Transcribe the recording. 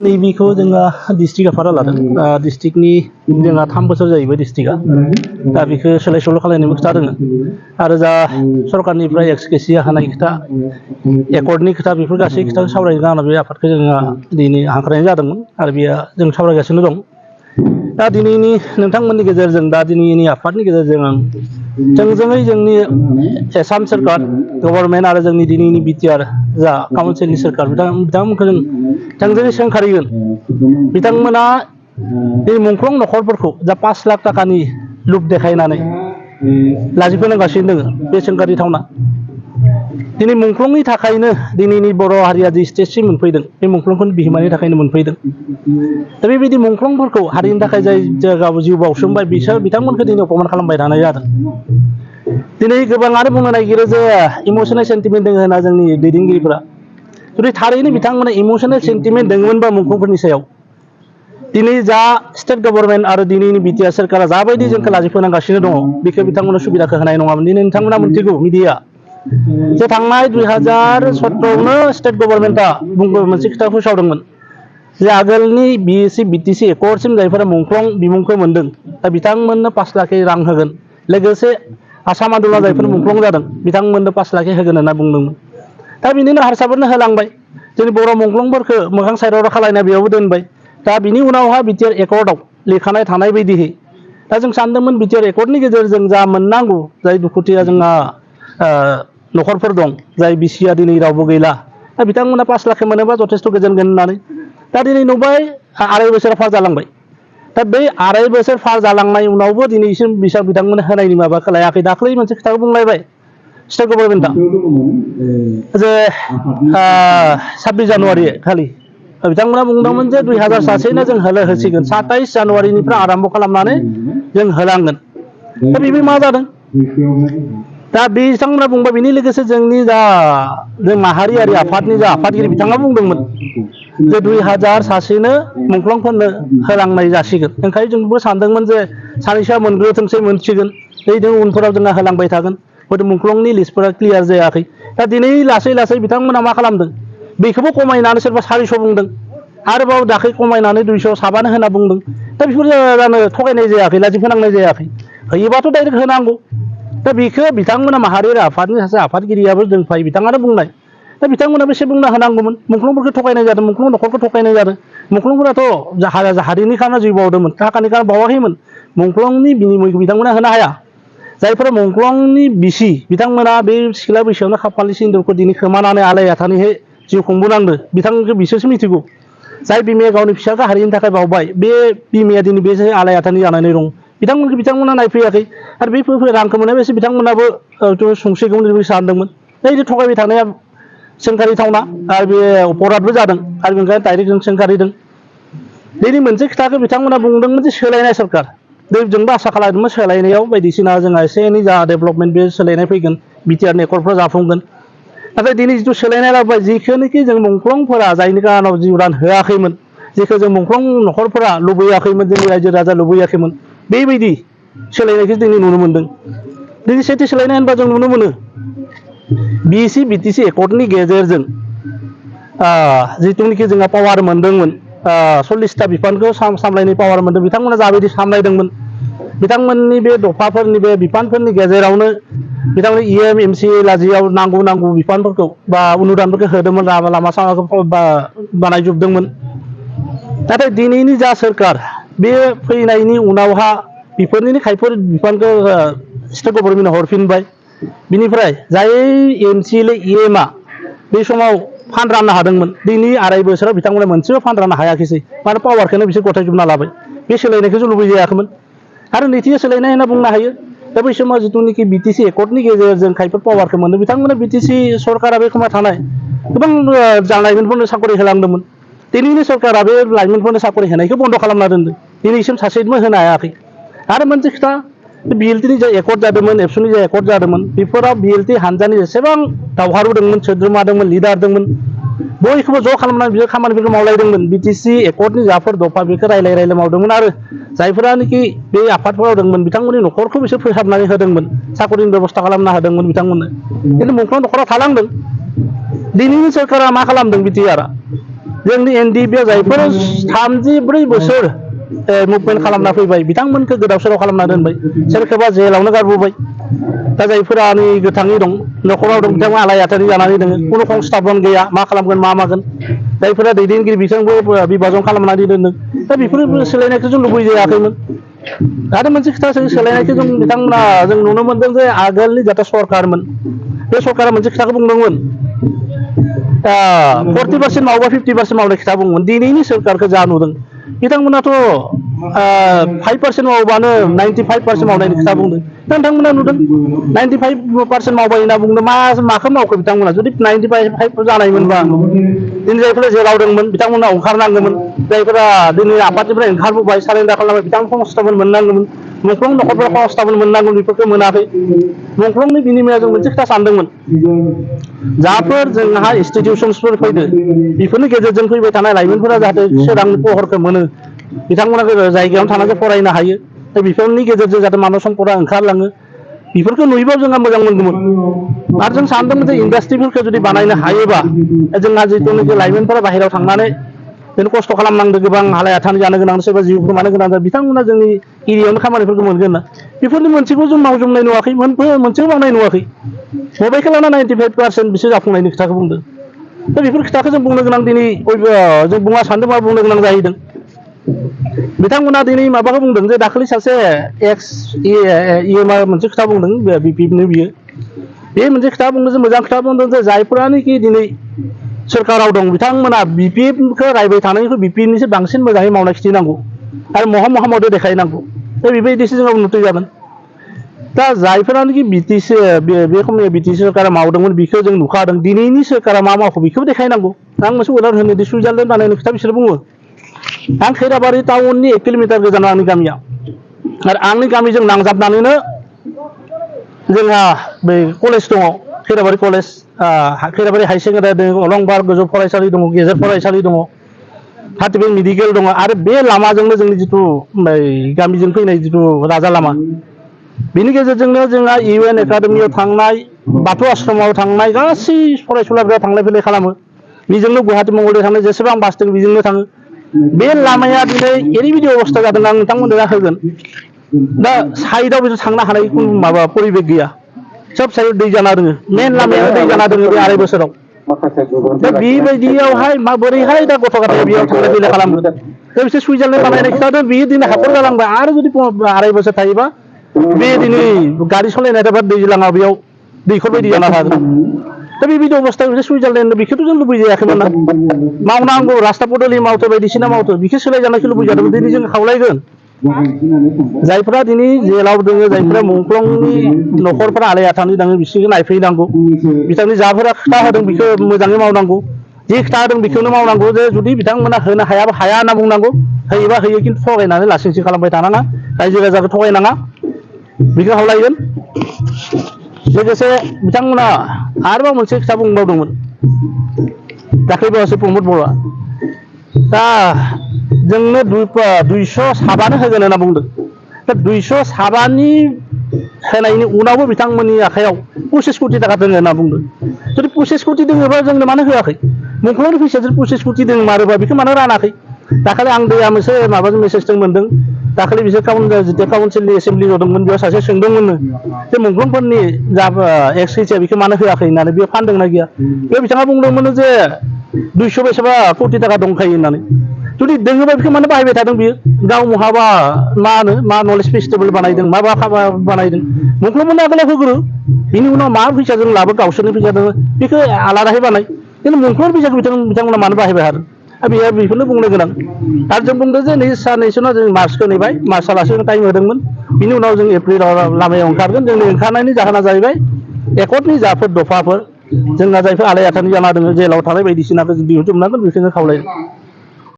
नैबेखौ जोङो डिस्ट्रिक्ट आफादा लादों डिस्ट्रिक्टनि जोंहा 3 बोसोर जाहैबाय डिस्ट्रिक्टआ दा बेखौ सोलाय सोल' खालामनायनिबो खोथा दङ आरो जा सरकारनिफ्राय एक्सकेसिया होनाय खोथा एकर्डनि खोथा बेफोर गासै खोथाखौ सावरायनो गाना बे आफादखौ जोङो दिनै हांख्रायनाय जादोंमोन आरो बेयो जों सावरायगासिनो दं दा दिनैनि नोंथांमोननि गेजेरजों दा दिनैनि आफादनि गेजेरजों आं थोंजोङै जोंनि आसाम सोरकार गभर्नमेन्ट आरो जोंनि दिनैनि बिटिआर जा काउन्सिलनि सोरकार बिथांमोनखौ जों थोंजोङै सोंखारिगोन बिथांमोना बे मुंख्लं नखरफोरखौ जा 5 लाख थाखानि लुप देखायनानै लाजिफोनांगासिनो दङ बे सोंखारिथावना दिनै मुंख्लंनि थाखायनो दिनैनि बर' हारिया जि स्टेजसिम मोनफैदों बे मुंख्लंखौनो बिहोमानि थाखायनो मोनफैदों दा बेबायदि मुंख्लंफोरखौ हारिनि थाखाय जाय जायगायाव जिउ बाउसोमबाय बिथांमोनखौ दिनै अपमान खालामबाय थानाय जादों दिनै गोबाङानो बुंनो नागिरो जे इमसनेल सेन्टिमेन्ट दङ होनना जोंनि दैदेनगिरिफोरा जुदि थारैनो बिथांमोना इमसनेल सेन्टिमेन्ट दङमोनबा मुंख्लंफोरनि सायाव दिनै जा स्टेट गभर्नमेन्ट आरो दिनैनि बिटिआर सोरकारा जाबायदि जोंखौ लाजिफोनांगासिनो दङ बेखौ बिथांमोना सुबिदाखौ होनाय नङामोन दिनै नोंथांमोना मोनथिगौ मिडिया जे थांनाय 2017आवनो स्टेट गभर्नमेन्टआ मोनसे खोथा फोसावदोंमोन जे आगोलनि बिएसि बिटिसि एकर्डसिम जायफोरा मुंख्लं बिमुंखौ मोनदों दा बिथांमोननो 5 लाख रां होगोन लोगोसे आसाम आन्दोलना जायफोर मुंख्लं जादों बिथांमोननो 5 लाख होगोन होनना बुंदोंमोन दा बिनिनो हारसाफोरनो होलांबाय जोंनि बर' मुंख्लंफोरखौ मोखां साइडआव खालायना बेयावबो दोनबाय दा बिनि उनावहा बिटिआर एकर्डआव लिरखानाय थानाय बायदिहै दा जों सानदोंमोन बिटिआर एकर्डनि गेजेरजों जा मोननांगौ जाय दुखुथिया जोंहा नखरफोर दं जाय बिसिया दिनै रावबो गैला दा बिथांमोना 5 लाख मोनोबा जथेस्थ' गोजोनगोन होननानै दा दिनै नुबाय 2.5 बोसोर पार जालांबाय दा बै 2.5 बोसोर पार जालांनाय उनावबो दिनैसिम बिथांमोना होनायनि माबाखौ लायाखै दाख्लै मोनसे खोथाखौ बुंलायबाय स्टेट गभर्नमेन्टआ जे 26 जानुवारि खालि बिथांमोना बुंदोंमोन जे 2000 सासेनो जों होसिगोन 27 जानुवारिनिफ्राय आरम्भ खालामनानै जों होलांगोन दा बेबो मा जादों दा बिथांमोना बुंबाय बेनि लोगोसे जोंनि जा जों माहारियारि आफादनि जा आफादगिरि बिथाङा बुंदोंमोन जे 2000 सासेनो मुंख्लंफोरनो होलांनाय जासिगोन ओंखायनो जोंबो सानदोंमोन जे सानैसोआ मोनग्रोथोंसै मोनसिगोन जों उनफोराव जोंहा होलांबाय थागोन हयथ' मुंख्लंनि लिस्टफोरा क्लियार जायाखै दा दिनै लासै लासै बिथांमोना मा खालामदों बेखौबो खमायनानै सोरबा 400 बुंदों आरोबाव दाख्लै खमायनानै 200 साबानो होनना बुंदों दा बेफोर जानो थगायनाय जायाखै लाजि फोनांनाय जायाखै होयोबाथ' डाइरेक्ट होनांगौ दा बेखौ बिथांमोना माहारियारि आफादनि सासे आफादगिरियाबो जोंफाय बिथाङानो बुंनाय दा बिथांमोना बेसे बुंना होनांगौमोन मुंख्लंफोरखौ थगायनाय जादों मुंख्लं नखरखौ थगायनाय जादों मुंख्लंफोराथ' हारिनि खारना जिउ बावदोंमोन थाखानि खारना बावाखैमोन मुंख्लंनि बिनिमयखौ बिथांमोना होनो हाया जायफोरा मुंख्लंनि बिसि बिथांमोना बे सिख्ला बैसोआवनो खाफालनि सिन्दुरखौ दिनै खोमानानै आलाय आथानैहाय जिउ खुंबोनांदों बिथांखौ बिसोरसो मिथिगौ जाय बिमाया गावनि फिसाखौ हारिनि थाखाय बावबाय बे बिमाया दिनै बे आलाय आथानि जानानै दं बिथांमोना नायफैयाखै आरो बे रांखौ मोननायसो बिथांमोनाबो संसिगौमोन होननानै सानदोंमोन दा बिदि थगायबाय थानाया सोंखारिथावना आरो बे अपराधबो जादों आरो बेनिखायनो डाइरेक्ट जों सोंखारिदों दिनै मोनसे खोथाखौ बिथांमोना बुंदोंमोन जे सोलायनाय सरकार जोंबो आसा खालामदोंमोन सोलायनायाव बायदिसिना जोंहा एसे एनै जा डेभेलपमेन्ट बे सोलायनाय फैगोन बिटिआरनि एकर्डफ्रा जाफुंगोन नाथाय दिनै जिथु सोलायनाय लाबोबाय जिखौनोखि जों मुंख्लंफोरा जायनि जाहोनाव जिउ दान होआखैमोन जेखौ जों मुंख्लं नखरफोरा लुबैयाखैमोन जोंनि रायजो राजा लुबैयाखैमोन बेबायदि सोलायनायखौ दिनै नुनो मोन्दों दिनै सेथि सोलायनाय होनबा जों नुनो मोनो बिएसि बिटिसि एकर्डनि गेजेरजों जिथुनिखि जोंहा पावार मोनदोंमोन 40टा बिफानखौ सामलायनाय पावार मोनदों बिथांमोना जाबायदि सामलायदोंमोन बिथांमोननि बे दफाफोरनि बे बिफानफोरनि गेजेरावनो बिथांमोननि इएम एमसिए लाजियाव नांगौ बिफानफोरखौ बा अनुदानफोरखौ होदोंमोन लामा सामाखौ बानायजोबदोंमोन नाथाय दिनैनि जा सोरकार बे फैनायनि उनावहा बेफोरनिनो खायफोर बिफानखौ स्टेट गभर्नमेन्टआ हरफिनबाय बिनिफ्राय जाय एमसिएल इएमआ बे समाव फान्ड राननो हादोंमोन दिनै 2.5 बोसोराव बिथांमोना मोनसेबो फान्ड राननो हायाखैसै मानो पावारखौनो बिसोर गथायजोबना लाबाय बे सोलायनायखौ जों लुबैजायाखैमोन आरो नैथि सोलायनाय होनना बुंनो हायो दा बै समाव जिथुनिखि बिटिसि एकर्डनि गेजेरजों खायफोर पावारखौ मोनदों बिथांमोना बिटिसि सरकारा बे समाव थानाय गोबां लाइमोनफोरनो साकरि होलांदोंमोन दिनैनि सरकारा बे लाइमोनफोरनो साकरि होनायखौ बन्द' खालामना दोनदों दिनैसिम सासेबो होनो हायाखै आरो मोनसे खोथा बिएलटिनि जा एकर्ड जादोंमोन एबसुनि जा एकर्ड जादोंमोन बेफोराव बिएलटि हानजानि जेसेबां दावहारु दंमोन सोद्रोमा दंमोन लिडार दंमोन बयखौबो ज' खालामनानै बिसोर खामानिफोरखौ मावलायदोंमोन बिटिसि एकर्डनि जाफोर दफा बेखौ रायलाय मावदोंमोन आरो जायफोरानोखि बे आफादफोराव दंमोन बिथांमोननि न'खरखौ बिसोर फोसाबनानै होदोंमोन साकरिनि बेबस्था खालामना होदोंमोन बिथांमोननो खिन्थु मुंख्लं न'खराव थालांदों दिनैनि सोरकारा मा खालामदों बिटिआरआ जोंनि एनडिएफबि जायफोर 34 बोसोर मुभमेन्ट खालामना फैबाय बिथांमोनखौ गोदाव सोराव खालामना दोनबाय सोरखौबा जेलावनो गारबोबाय दा जायफोरा नै गोथाङै दं न'खराव दं बिथांमोना आलाय आथानि जानानै दङ कुनु संस्थापन गैया मा खालामगोन मा मागोन जायफोरा दैदेनगिरि बिथांबो बिभाजन खालामनानै दोनदों दा बेफोर सोलायनायखौ जों लुबैजायाखैमोन आरो मोनसे खोथा जों सोलायनायखौ जों बिथांमोना जों नुनो मोनदों जे आगोलनि जाथे सरकारमोन बे सरकारा मोनसे खोथाखौ बुंदोंमोन 40% मावबा 50% मावनाय खोथा बुंदोंमोन दिनैनि सोरखारखौ जा नुदों बिथांमोनाथ' 5% मावबानो 95% मावनायनि खोथा बुंदों दा नोंथांमोना नुदों 95% मावबाय होनना बुंदों माखौ मावखो बिथांमोना जुदि 95 जानायमोनबा दिनै जायफोरा जेलाव दंमोन बिथांमोना ओंखारनांगौमोन जायफोरा दिनै आफादनिफ्राय ओंखारबोबाय सारेन्डार खालामबाय बिथांमोन संस्थापन मोननांगौमोन मुंख्लं न'खरफोरा संस्थापन मोननांगौमोन बेफोरखौ मोनाखै मुंख्लंनि बिनिमयाव जों मोनसे खोथा सानदोंमोन जाफोर जोंहा इनस्टिटिउसन्सफोर फैदो बेफोरनि गेजेरजों फैबाय थानाय लाइमोनफोरा जाहाथे सोरांनि पहरखौ मोनो बिथांमोना जायगायावनो थानानै फरायनो हायो दा बेफोरनि गेजेरजों जाहाथे मानब सम्पदा ओंखारलाङो बेफोरखौ नुयोबा जोंहा मोजां मोनगौमोन आरो जों सानदोंमोन जे इन्डास्ट्रिफोरखौ जुदि बानायनो हायोबा जोंहा जिथुनाखि लाइमोनफोरा बाहेरायाव थांनानै बिदिनो खस्थ' खालामनांदों गोबां हालाय हाथानि जानो गोनां सोरबा जिउ गोमानो गोनां जादों बिथांमोना जोंनि एरियायावनो खामानिफोरखौ मोनगोन ना बेफोरनि मोनसेखौ जों मावजोबनाय नुवाखै मोनसेबो मावनाय नुवाखै बबेखौ लाना 95% बिसोर जाफुंनायनि खोथाखौ बुंदों दा बेफोर खोथाखौ जों बुंनो गोनां दिनै जों बुङा सानदों मा बुंनो गोनां जाहैदों बिथांमोना दिनै माबाखौ बुंदों जे दाखालि सासे एक्स इएमआर मोनसे खोथा बुंदों बिपिएफनो बियो बे मोनसे खोथा बुंदों जे मोजां खोथा बुंदों जे जायफोरानोखि दिनै सोरखाराव दं बिथांमोना बिपिएफखौ रायबाय थानायनिख्रुइ बिपिएफनिसो बांसिन मोजाङै मावनाय खिथिनांगौ आरो महा मावदो देखायनांगौ दा बेबायदिसो जोंहा उन्नति जागोन दा जायफोरानोखि बिटिसि बे खमायाव बिटिसि सोरखारा मावदोंमोन बेखौ जों नुखादों दिनैनि सोरखारा मा मावखो बेखौबो देखायनांगौ आं मोनसे उदाहरन होनो सुइजारलेण्ड बानायनाय खोथा बिसोर बुङो आं खैराबारि टाउननि 1 किल'मिटार गोजानाव आंनि गामिया आरो आंनि गामिजों नांजाबनानैनो जोंहा बै कलेज दङ Khairabari college Khairabari high secondary दङ अलंबार गोजौ फरायसालि दङ गेजेर फरायसालि दङ हातिबेल मेडिकेल दङ आरो बे लामाजोंनो जोंनि जिथु गामिजों फैनाय जिथु राजा लामा बिनि गेजेरजोंनो जोंहा इउएन एकाडेमियाव थांनाय बाथौ आश्रमाव थांनाय गासै फरायसुलाफोरा थांलाय फैलाय खालामो बेजोंनो गुवाहाटि मंगलदै थांनाय जेसेबां बास दं बेजोंनो थाङो बे लामाया दिनै ओरैबायदि अबस्था जादों आं नोंथांमोननो होगोन दा साइडआव बिसोर थांनो हानाय खुनु माबा परिबेक गैया सब साइडआव दै जाना दङ मेन लामायानो दै जाना दङ बे 2.5 बोसोराव दा बेबायदियावहाय माबोरैहाय दा गथ' गथाय बेयाव थांलाय फैलाय खालामो दा बिसोर सुइजारलेण्ड बानायनाय खिथादों बेयो दिनै हाखर जालांबाय आरो जुदि 2.5 बोसोर थायोबा बे दिनै गारि सालायनाय थाबा दैज्लाङाव बेयाव दैखर बायदि जाना थागोन दा बेबायदि अबस्थायाव बिसोर सुइजारलेण्ड बेखौथ' जों लुबैजायाखैमोन ना मावनांगौ रास्ता पदलि मावथो बायदिसिना मावथो बेखौ सोलायजानायखौ लुबैजादोंमोन दिनै जों खावलायगोन जायफोरा दिनै जेलाव दङ जायफोरा मुंख्लंनि न'खरफोरा आलाय आथानि दङ बिसोरखौ नायफैनांगौ बिथांनि जाफोरा खोथा होदों बेखौ मोजाङै मावनांगौ जि खोथा होदों बेखौनो मावनांगौ जे जुदि बिथांमोना होनो हायाबा हाया होनना बुंनांगौ होयोबा होयो खिन्थु थगायनानै लासिंसिं खालामबाय थानाङा रायजो राजाखौ थगायनाङा बेखौ खावलायगोन लोगोसे बिथांमोना आरोबाव मोनसे खोथा बुंबावदोंमोन दाख्लैबावैसो प्रमद बर'आ दा जोंनो 207 होगोन होनना बुंदों दा 207 होनायनि उनावबो बिथांमोननि आखायाव 25 कोटि थाखा दङ होनना बुंदों जुदि 25 कोटि दङबा जोंनो मानो होआखै मुंख्लंनि फैसाजों 25 कोटि दङ मारोबा बेखौ मानो रानाखै दाखालि आं दैया मोनसे माबाजों मेसेजजों मोन्दों दाखालि बिसोर जिथिया काउन्सिलनि एसेम्बलि जदोंमोन बेयाव सासे सोंदोंमोननो जे मुंख्लंफोरनि जा एक्स कैसिया बेखौ मानो होआखै होननानै बेयो फानदोंना गैया बे बिथाङा बुंदोंमोन जे 200 बेसेबा कोटि थाखा दंखायो होननानै जुदि दोङोबा बेखौ मानो बाहायबाय थादों बियो गाव महाबा मा नलेज फेस्टिभेल बानायदों माबा बानायदों मुंख्लंफोरनि आगोलाव होग्रो बिनि उनाव मा फैसाजों लाबो गावसोरनि फैसा दङ बेखौ आलादाहै बानाय खिन्थु मुंख्लं फैसाखौ बिथांमोना मानो बाहायबाय थादों बेयो बेखौनो बुंनो गोनां आरो जों बुंदों जे नै साननैसो उनाव जों मार्चखौ नेबाय मार्चआलासे टाइम होदोंमोन बिनि उनाव जों एप्रिलाव लामायाव ओंखारगोन जोंनि ओंखारनायनि जाहोना जाहैबाय एकर्डनि जाफोर दफाफोर जोंना जायफोर आलाय आथानि जाना दङ जेलाव थानाय बायदिसिनाखौ जों दिहुनजोबनांगोन बेखौनो खावलायो